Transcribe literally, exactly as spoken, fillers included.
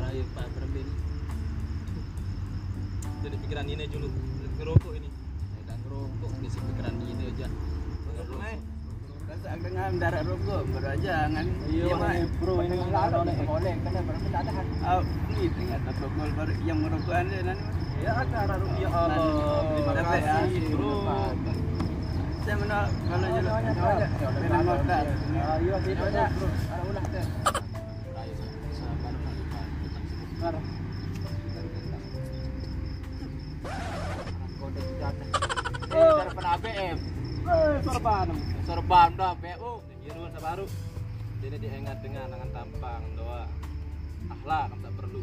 Ayo, Pak Bermin. Jadi pikiran ini dulu. Ngerokok ini. Udah ngerokok, ngisi pikiran ini aja. Ngerokok, eh. Rasa dengan darah rokok, baru aja kan. Iya, Pak. Bro, ini lalu nih, boleh, kena berapa tak ada. Ah, ini ternyata protokol baru yang merokok anda nanti. Ya, ada, ada, ya Allah. Terima kasih, bro. Saya menolak kalau jalan. Ayo, sini, bro. Kalau ulah, teh. Kode senjata. Eh, dari pernah B M. Eh, sorban. Sorban dah, B M. Oh, Irun sabaru. Jadi diingat dengan angan tampang doa. Akhlak tak perlu.